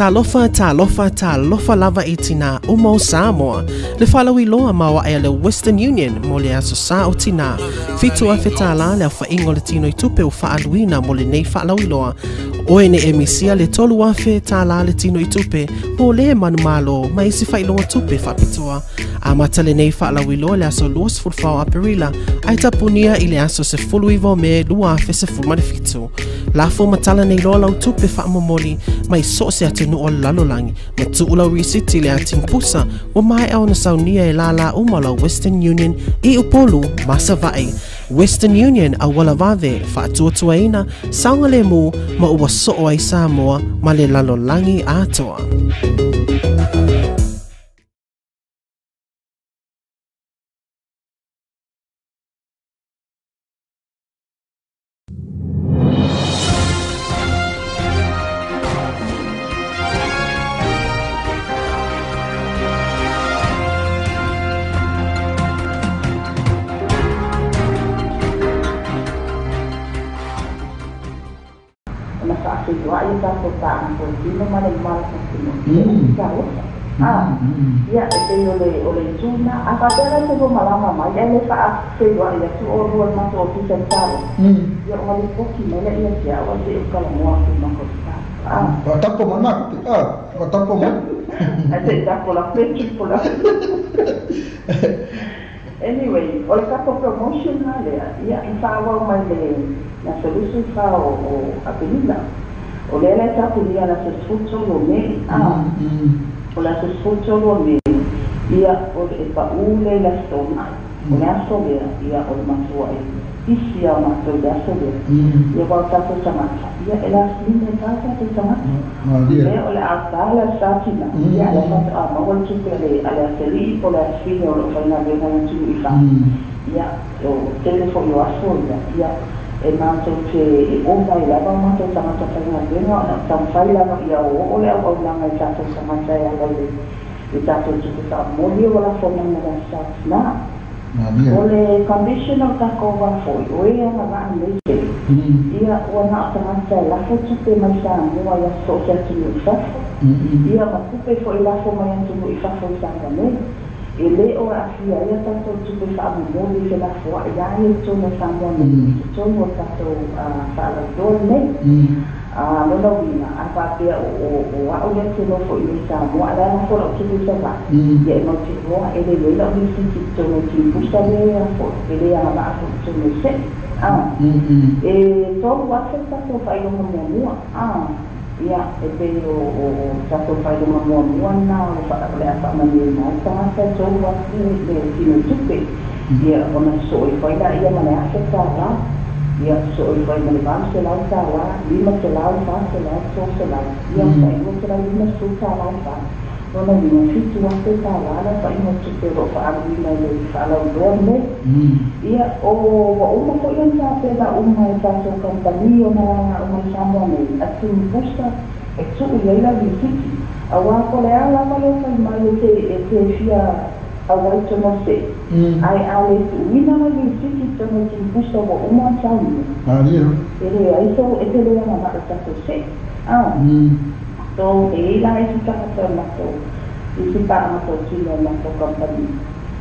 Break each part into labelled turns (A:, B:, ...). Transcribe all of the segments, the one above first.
A: Talofa, talofa, talofa lava i tinā uma o Samoa. Le faalauiloa maoae a le Western Union mo le Aso Sa o Tinā. $7,000 le aofaiga o le tinoitupe ua faaluina mo lenei faalauiloa. Oe ne e misia le $3,000 le tinoitupe mo le manumalo ma isi faailoga tupe faapitoa. Amata lenei faalauiloa le aso 24 o Aperila ae tapunia i le aso 19 o Me 2017. Lafo ma tala nei loa lau tupe faamomoli mai so o se atunuu o le lalolagi ma tuu lau risiti i le atigipusa ua maea ona saunia e lālā uma o lau Western Union i Upolu ma Savaii. Western Union auala vave, faatuatuaina, saogalemu ma ua soo ai Samoa ma le lalolagi atoa.
B: Ona faafeiloai o tatou paaga totino ma le malafatino i le talofa. Ia, e pei o le o le itu lena. A faapea la e te lua malama mai ae le faafeiloai atu oulua i le matou ofisa i le talofa, ia ona lipoti mai lea ia te au ae se i ou talanoa atu i le matou staff.
C: Faatapo mai matou te, faatapo mai.
B: Ae se i tapo la pe triple la. Anyway, o le tatou promotion la lea, ia, i faaauau mai le le aso 24 o Aperila. O lea la e tapunia i le aso 13 o Me, o le aso 13 o Me, ia, o le e paʻu lea i le Aso Toonai. O le aso lea, ia, o le matuaʻi pisi lava o matou i le aso lea. Ia, aua o tatou tagata, ia, e last minute lava tatou tagata. Lea o le a ta le Aso Satina, ia, a o lea faatoa maua le tupe a le a le atalii po o le afafine o lo o faigaluega i atunuu i fafo. Ia, o tele foi o aso ia, ia, e matou te e ova ai lava o matou tagata faigaluega ona o taumafai lava ia oooo le auaunaga i tatou tagata e ala i le i tatou tupe faamomoli ua lafo mai ma le Aso Satina. O le condition o le takou va foi, o e agavaa nei tele, ia, ua na o tagata e lafo tupe mai Samoa i aso so o se atunuu i fafo, ia, ma tupe foi lafo mai atunuu i fafo i Samoa nei. E le o aafia ai a tatou tupe faamomoli i felafoaʻi a ia i totonu o Samoa nei, i totonu o le tatou faalauiloa lenei. Lona uiga, a faapea o au lea ou te nofo i inei i Samoa, a o la e lafo lau tupe i Savaii, ia e mautinoa e le i ai lau lisiti i totonu o timusa lea foi, e le agavaa foi i totonu o seʻe. E 3,000 le tatou faailoga muamua. Ia, e pei o tatou faailoga muamua lena o le a faamanuiaina ai tagata e 3,000 le tinoitupe. Ia, ona sosoo ifo ai laia ma le $1,000. Ia, sosoo ifo ai ma le $800, $500, $400, $300, ia, tai $250 e fa. Lona uiga, $7,000 le aofaiga o tupe o lo o faaaluina i le faalauiloa lenei. Ia, o ua uma foi ona tapena uma e tatou kamupani ona lagau mai Samoa nei, a timupusa e tuu i ai lau lisiti. Aua po o le a lava lou fai mai e te e te fia auai tonu o seʻe, ae a le tuuina lau lisiti i totonu o timupusa ua uma ona saunia, e leai sou e te le agavaa i tatou seʻe. So, e i ai la isi tagata o matou, isi paaga tautino o matou kamupani,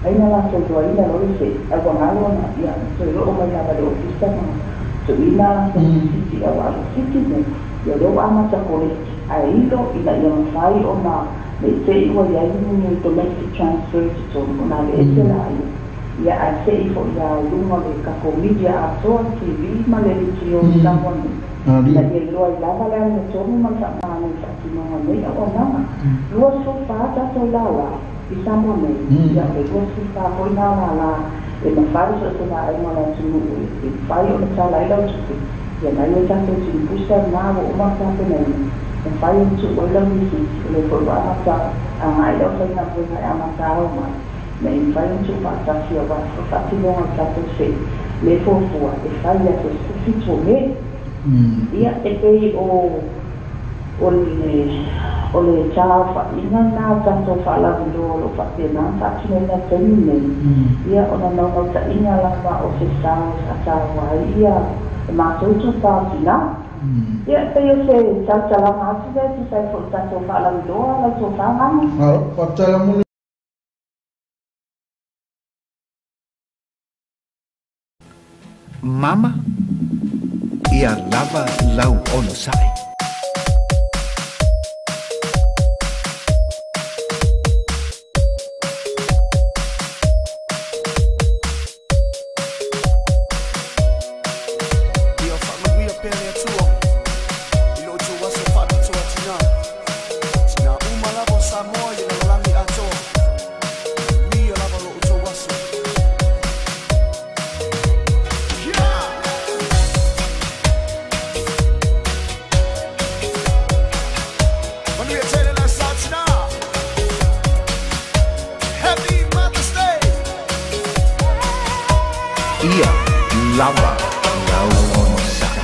B: ai na latou iloaina loa le seʻe, ae ua galo ona, ia, toe oo mai lava i le ofisa ma tuuina a latou lisiti, aua o lisiti nei, ia o lea ua amata koleki, ae ilo ina ia mafai ona ne i te i ua i ai ni domestic transfer i totonu, ona aveese laia, ia, ae seʻi foi lava i luga o le tatou media atoa, TV ma le leitio i Samoa nei, ina ia iloa ai lava le amiotonu ma le faamalo i faatinoga o nei auaunaga. 24 tatou lālā i Samoa nei, ia o le 24 foi nā lālā e mafai so o se vaega o le atunuu e mafai ona tala ai lau tupe, ia nai o tatou timupusa na ua uma ona tapenaina, mafai ona tuu ai lau lisiti, o lea foi ua amata agai le aufaigaluega e amata ao mai, ina ia mafai ona tuufaatasi aua le faatinoga o le tatou seʻe le fuafua e fai i le aso 17 o Me. Ia, e pei o o le o le taaofaiga lena o tatou faalauiloa o lo o faapena ona faatinoina i le taimi lenei, ia, o le naunautaiga lava o se sao e faataua ai ia le matou itupa o tinā. Ia e pei o se tautalaga atu lea e tusa ai foi i le tatou faalauiloa lau tofa Gaga.
C: Malo, faafetai Lamuli.
D: Mama, ia lava lau onosai.
E: Ia faamanuia pea le Atua i lo outou aso faapitoa tinā, tinā uma lava o Samoa i le lalolagi atoa. Manuia lava lo outou aso. Yeah! Manuia tele le aso tinā. Happy Mother's Day!
D: Ia lava lau onosai.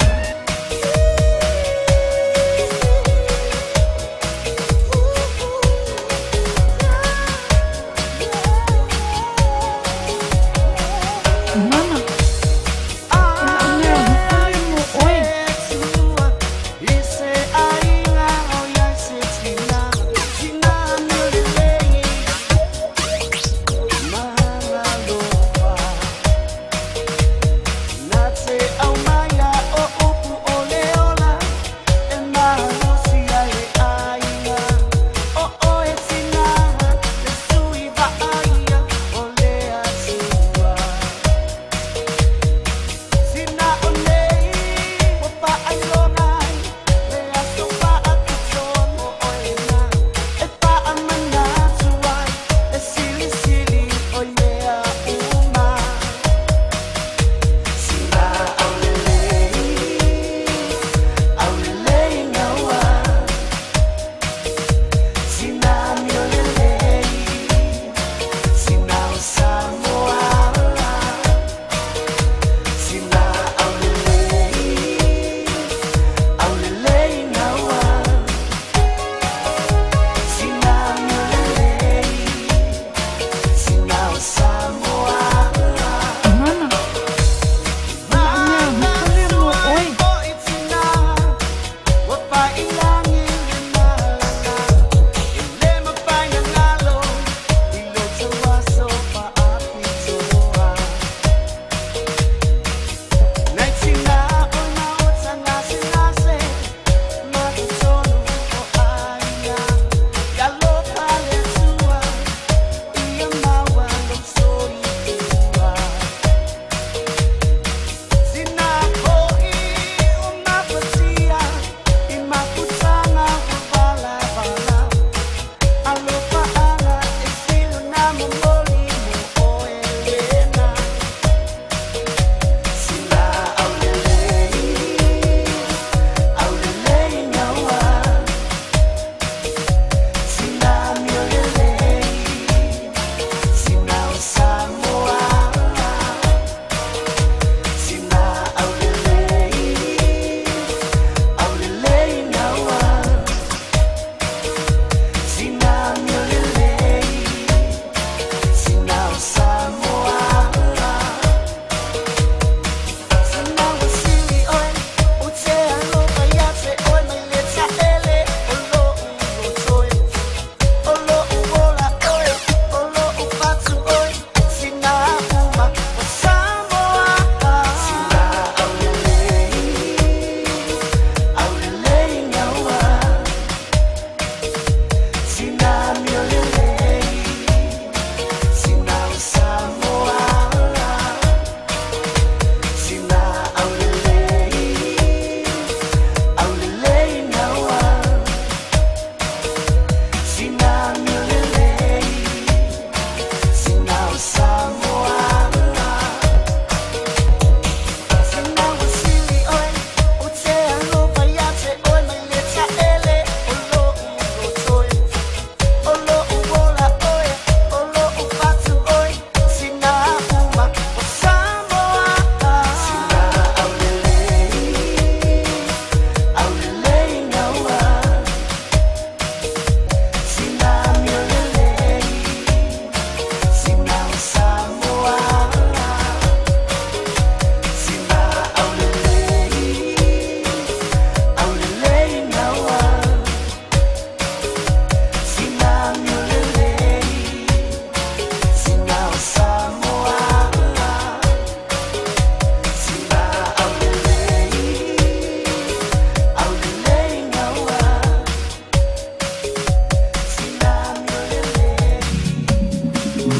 F: Mama, o la'u leo ho'oio mo oe.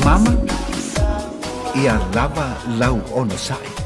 D: Mama, ia lava lau onosai.